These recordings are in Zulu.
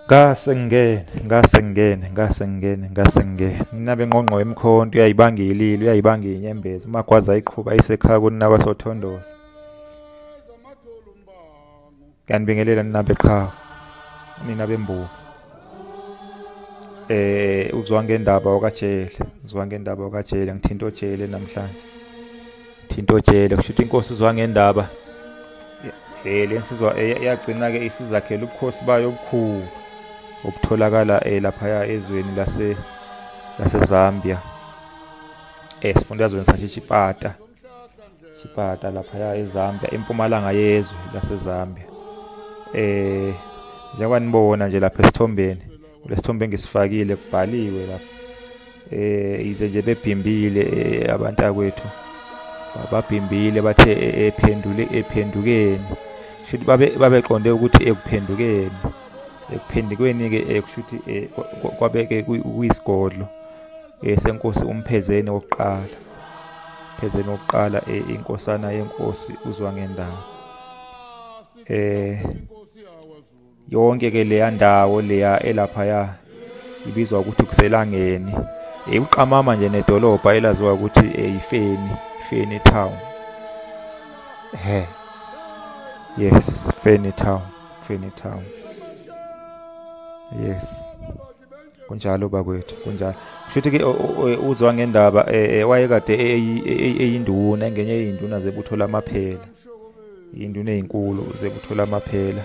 Ngase ngingene, ngase ngingene, ngase ngingene. Nina bengqongqo emkhonto uyayibanga ililo, uyayibanga inyembezi. Umagwaza ayiqhuba ayisekhaya kunina kwaSothondoza. Ngiyanibingelela nina beqhawe, nina bembuka. Uzwa ngendaba wakajele, uzwa ngendaba wakajele, ngithinta ojele namhlanje. Ngithinta ojele, kusho ukuthi inkosi uzwa ngendaba. Le nsizwa yagcina-ke isizakhela ubukhosi bayo obukhulu obutholakala laphaya ezweni laseZambia, esifundazweni saseChipata, Chipata laphaya eZambia, empumalanga yezwe laseZambia. Njengoba nibona nje lapha esithombeni, kulesithombe engisifakile kubhaliwe lapha, yize nje bebhimbile abantakwethu, babhimbile bathe ephendule ephendukeni, kusho ukuthi babeqonde ukuthi ekuphendukeni. Ekuphendukeni-ke kusho ukuthi kwabeke kuyisigodlo senkosi uMphezeni wokuqala, Mphezeni wokuqala, inkosana yenkosi uZwangendaba. Yonke-ke leya ndawo leya elaphaya ibizwa ukuthi kuseLangeni, uqamama nje nedolobha elaziwa ukuthi iFeni, Feni Town. Yes, Feni Town, Feni Town. Yes, kunjalo bakwethu, kunjalo. Kusho ukuthi-ke uzwa ngendaba wayekade eyinduna, engenye yey'nduna zebutho lamaphela, iy'nduna ey'nkulu zebutho lamaphela.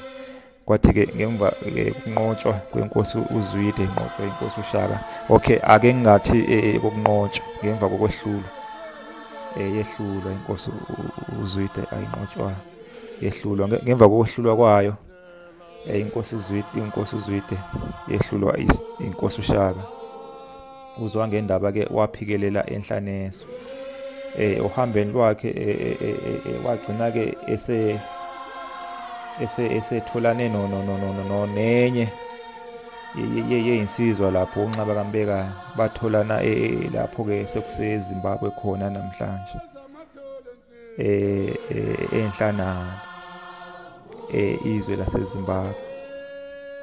Kwathi-ke ngemva kokunqotshwa kwenkosi uZwide, inqotshwa inkosi uShaka. Okay, ake ngingathi kokunqotshwa, ngemva kokwehlulwa, yehlulwa inkosi uZwide, ayinqotshwa, yehlulwa. Ngemva kokwehlulwa kwayo, inkosi uZwide, inkosi uZwide yehlulwa inkosi uShaka. Uzwa ngendaba-ke waphikelela enhlaneso. Ohambeni lwakhe wagcina-ke esetholane nenye yeyinsizwa lapho uNxaba kaMbekane, batholana lapho-ke sekuseZimbabwe khona namhlanje, enhlanalo, izwe laseZimbabwe.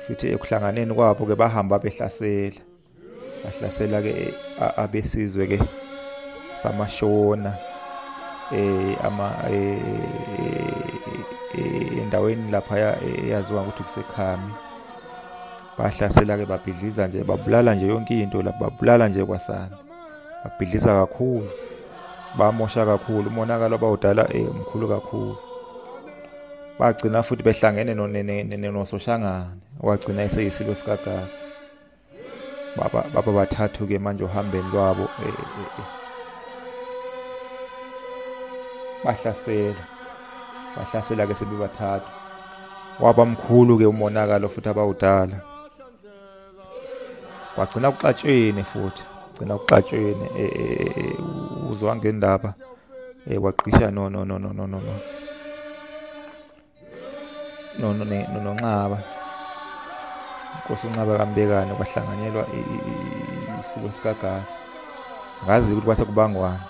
Futhi ekuhlanganeni kwabo-ke bahamba behlasela, bahlasela-ke abesizwe-ke samaShona, endaweni laphaya eyaziwa ngokuthi kuseKhami. Bahlasela-ke babhidliza nje, babulala nje yonke into lapha, babulala nje kwasana, babhidliza kakhulu, bamosha kakhulu, umonakalo abawudala mkhulu kakhulu. Bagcina futhi behlangene noSoshangane, wagcina eseyisilo sikaGasa. Baba bathathu-ke manje ohambeni lwabo, bahlasela, bahlasela-ke sebebathathu. Waba mkhulu-ke umonakalo futhi abawudala. Kwagcina kuxatshene futhi, gcina kuxatshene, uzwa ngendaba, wagqisha noNxaba, inkosi uNxaba kaMbekane, kwahlanganyelwa isilo sikaGasa. Ngazi ukuthi kwase kubangwana,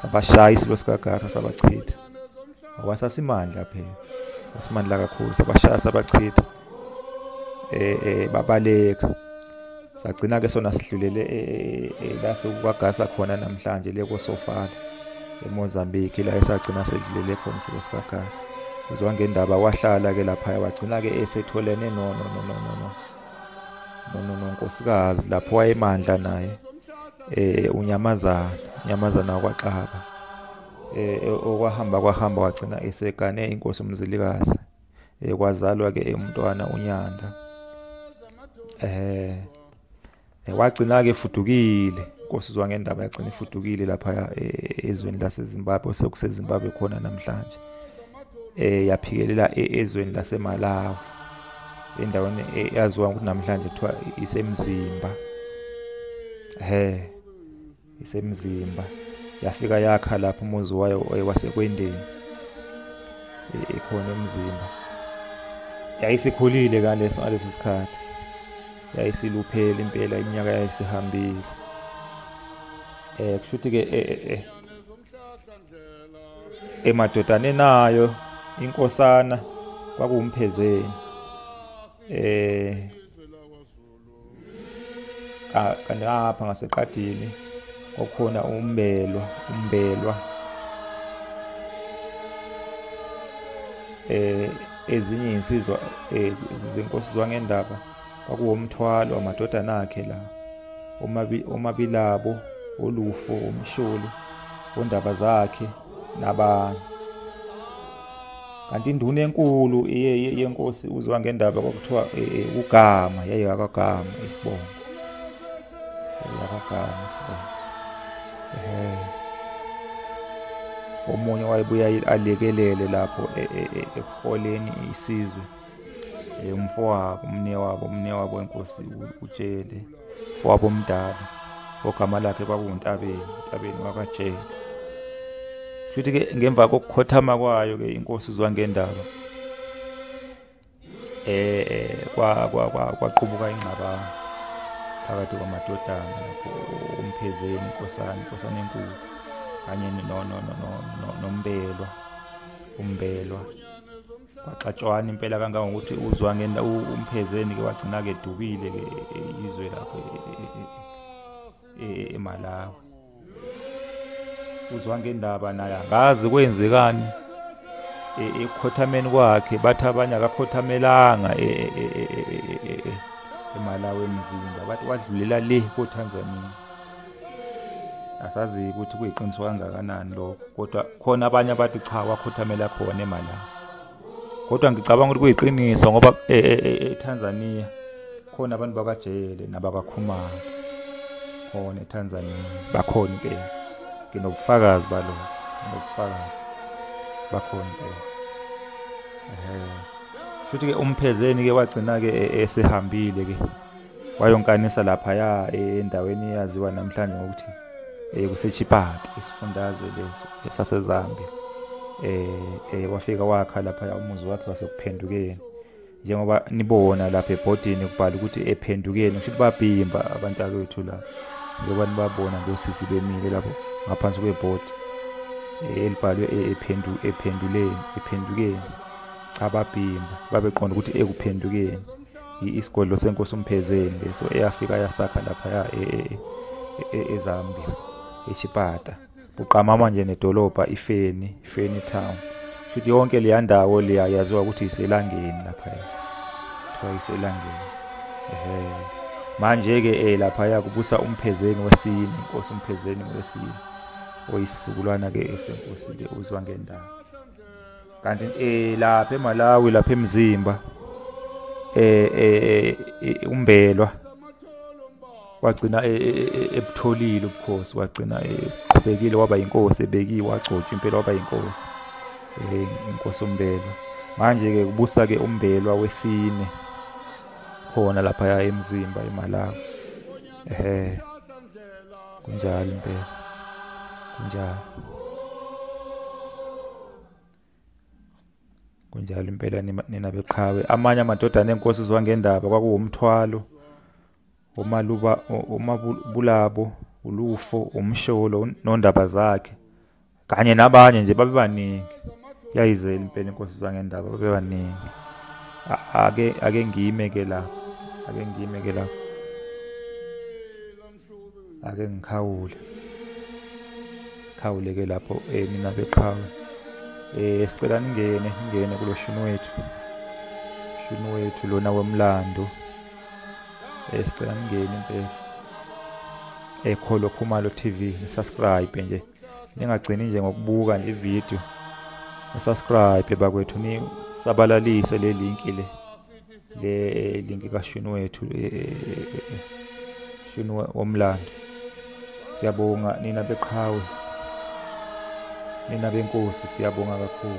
sabashaya isilo sikaGasa sabachitha, ngoba sasimandla phela, sasimandla kakhulu, sabashaya sabachitha, babaleka. Sagcina-ke sona sidlulele la sekukaGasa khona namhlanje, le koSofala eMozambique, la esagcina sedlulele khona isilo sikaGasa. Uzwa ngendaba wahlala-ke laphaya, wagcina-ke esetholene nonkosikazi lapho wayemandla naye, uNyamazana, uNyamazana wakwaXaba. Okwahamba kwahamba wagcina esegane inkosi uMzilikazi, kwazalwa-ke umntwana uNyanda. Wagcina-ke efudukile inkosi uzwa ngendaba, yagcina ifudukile laphaya ezweni laseZimbabwe, sekuseZimbabwe khona namhlanje. Yaphikelela ezweni laseMalawi, endaweni eyaziwa ukuthi namhlanje kuthiwa iseMzimba. Isemzimba. Yafika yakha lapho umuzi wayo waseKwendeni, ekhona eMzimba. Yayisikhulile ngaleso sikhathi, yayisiluphele impela, iminyaka yayisihambile. Kusho ukuthi-ke emadodaneni ayo inkosana kwakuwuMphezeni. Kanti ngapha ngaseQadini kwakukhona uMbelwa. Ezinye izinsizwa zenkosi Zwangendaba kwakuwumthwalo amadodana akhe la, oMabilabo, oLufo, uMsholi, ondaba zakhe nabanye. Kanti induna enkulu yenkosi uZwangendaba kwakuthiwa uGama, yayiyakwaGama isibongo. YayiyakwaGama isibongo. Omunye wayebuya alekelele lapho ekuholeni isizwe, umfowabo, umnewabo wenkosi uTshele, umfowabo omdala ogama lakhe kwakuwuNtabeni, Ntabeni wakwaTshele. Futhi ke ngemva kokukhothama kwayo ke inkosi uZwangendaba kwaqubuka ingxabano phakathi kwamadodana lapho uMphezeni inkosana enkulu kanye noMbelwa, uMbelwa. Kwaxatshwana impela kangangokuthi uMphezeni ke wagcina ke edukile ke izwe lapho eMalawi. uZwangendaba naye angazi kwenzekani ekukhothameni kwakhe, bathi abanye akakhothamelanga eMalawi eMzimba, bathi wadlulela le koTanzania. Asazi ukuthi kuyiqiniso kangakanani lokho, kodwa khona abanye abathi cha wakhothamela khona eMalawi. Kodwa ngicabanga ukuthi kuyiqiniso ngoba eTanzania khona abantu bakwaJele nabakwaKhumalo khona eTanzania, bakhona impela. Nginobufakazi balokho, nginobufakazi, bakhona impela. Futhi ke uMphezeni ke wagcina ke esehambile ke wayonkanisa laphaya endaweni eyaziwa namhlanje ngokuthi kuseChipata, isifundazwe leso esaseZambia. Wafika wakha laphaya umuzi wakhe wasekuphendukeni, njengoba nibona lapha ebhodini kubhala ukuthi ephendukeni, kusho ukuthi babhimba abantu akwethu la, njengoba nibabona nje osisi bemile lapho ngaphansi kwebhodi elibhalwe ephenduleni, ephendukeni. Cha, babhimba, babeqonda ukuthi ekuphendukeni isigodlo senkosi uMphezeni leso eyafika yasakha laphaya eZambia, eChipata. Buqamama nje nedolobha iFeni, Feni Town. Futhi yonke leya ndawo leya yaziwa ukuthi iselangeni laphaya, kuthiwa iselangeni. Manje-ke laphaya kubusa uMphezeni wesine, inkosi uMphezeni wesine, oyisizukulwana-ke esenkosi-ke uZwangendaba. Kanti lapha eMalawi, lapha eMzimba, uMbelwa wagcina ebutholile ubukhosi, wagcina eqhubekile waba yinkosi ebekiwe, wagcotshwa impela waba yinkosi, inkosi uMbelwa. Manje-ke kubusa-ke uMbelwa wesine khona laphaya eMzimba eMalawi. Kunjalo impela, kunjalo, kunjalo impela nina beqhawe. Amanye amadodana enkosi uZwangendaba kwakuwumthwalo, oMaluba, oMabulabo, uLufo, uMsholo nondaba zakhe kanye nabanye nje, babebaningi. Yayizela impela inkosi uZwangendaba, babebaningi. Ake ngime ke lapho, ake ngime ke lapho, ake ngikhawule, khawule ke lapho nina beqhawe. Sicela ningene kulo shuni wethu, shuni wethu lona womlando. Sicela ningene impela eKholo Khumalo TV, subscribe nje, ningagcini nje ngokubuka nje ivideo, subscribe bakwethu, nisabalalise le link le link kaShuni wethu, Shuni womlando. Siyabonga nina beqhawe, nina benkosi, siyabonga kakhulu.